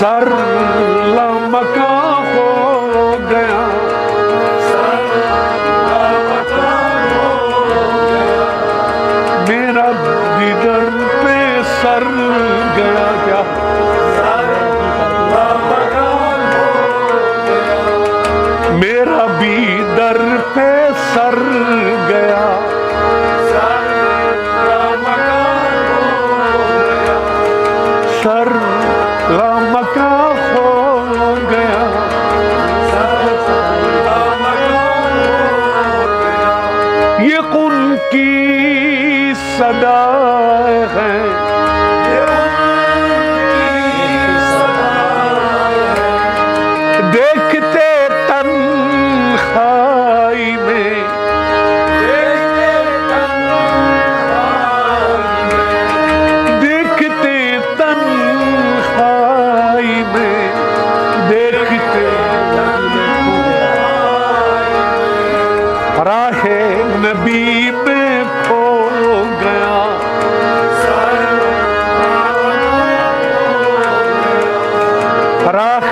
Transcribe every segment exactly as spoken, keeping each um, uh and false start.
سر لامکاں ہو گیا، میرا دیدن پہ سر گیا کیا؟ میرا بھی در پہ سر گیا، سر لامکاں ہو گیا۔ یہ کن کی صدا ہے، دیکھتے تنہائی میں، دیکھتے تنہائی میں، دیکھتے راہ نبی میں کھو گیا، راہ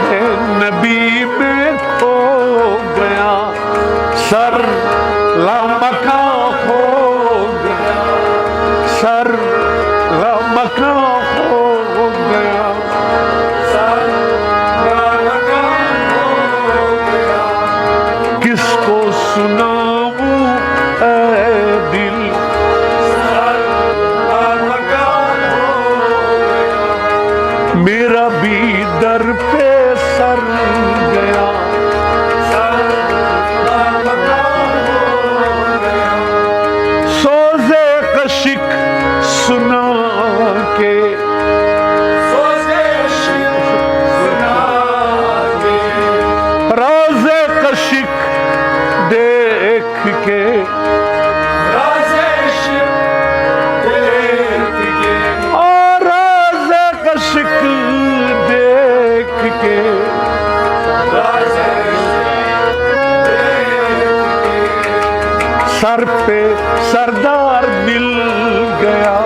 نبی میں کھو گیا، سر لامکاں ہو گیا، سر لامکاں ہو گیا، سر لامکاں ہو گیا۔ کس کو سناؤں اے دل، میرا بھی در پہ سر گیا۔ سوز عشق سنا کے، راز عشق دیکھ کے، اور راز عشق دیکھ کے، سر پہ سردار مل گیا،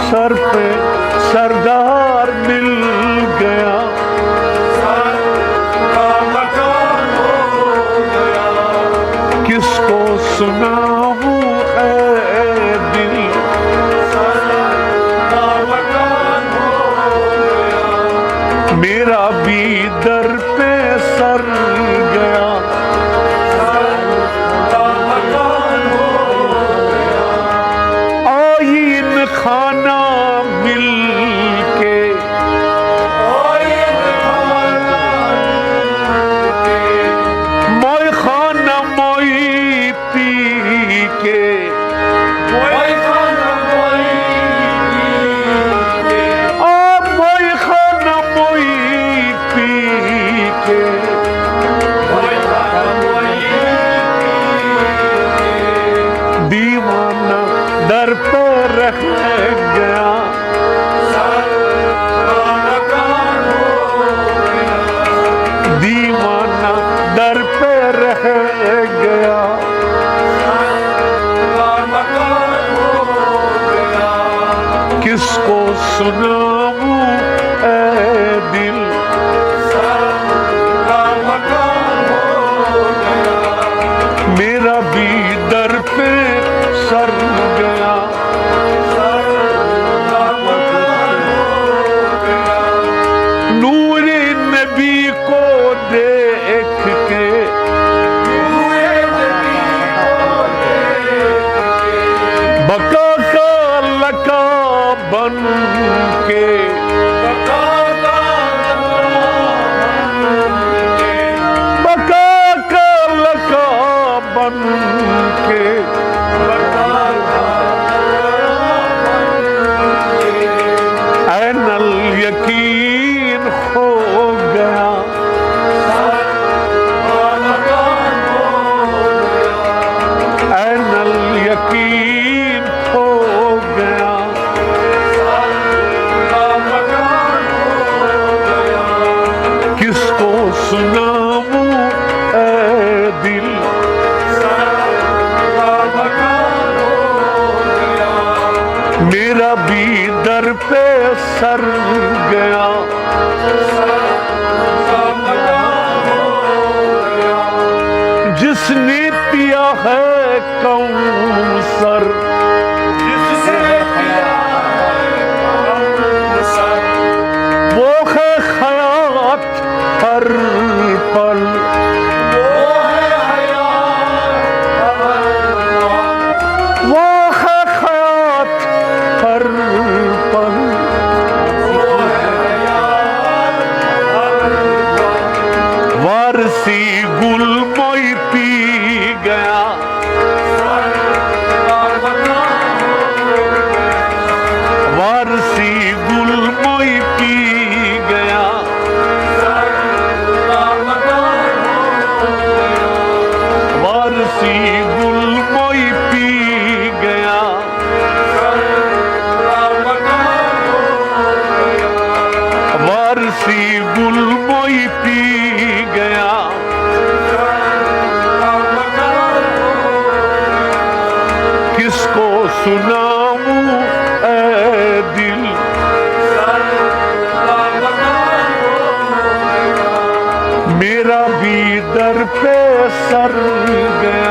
سر پہ سردار مل گیا۔ کس کو سناؤں اے دل، میرا بھی در پہ سر گیا۔ آئین خانہ مل کے، مائے خانہ مائی پی کے، آ مائے خانہ مائی پی کے، دیوانہ در پہ رہ گیا، دیوانہ در پہ رہ گیا۔ کس کو سناؤں اے دل، میرا بھی در پہ سر گیا۔ نور نبی کو دیکھ کے، بقا کا لقب بن کے، بقا کا لقب بن کے، عین الیقین ہو گیا، عین الیقین ہو گیا۔ کس کو سناؤں اے دل، میرا بھی در پہ سر گیا، جس نے پیا ہے کوثر، وہ ہے حیات ہر پل، وہ ہے حیات ہر پل۔ وارسی گل موئی پی گیا، وارسی گل موئی پی گیا، وارسی گل موئی پی گیا۔ وارسی گل موئی پی گیا، کس کو سناؤں اے دل، میرا بھی در پہ سر گیا۔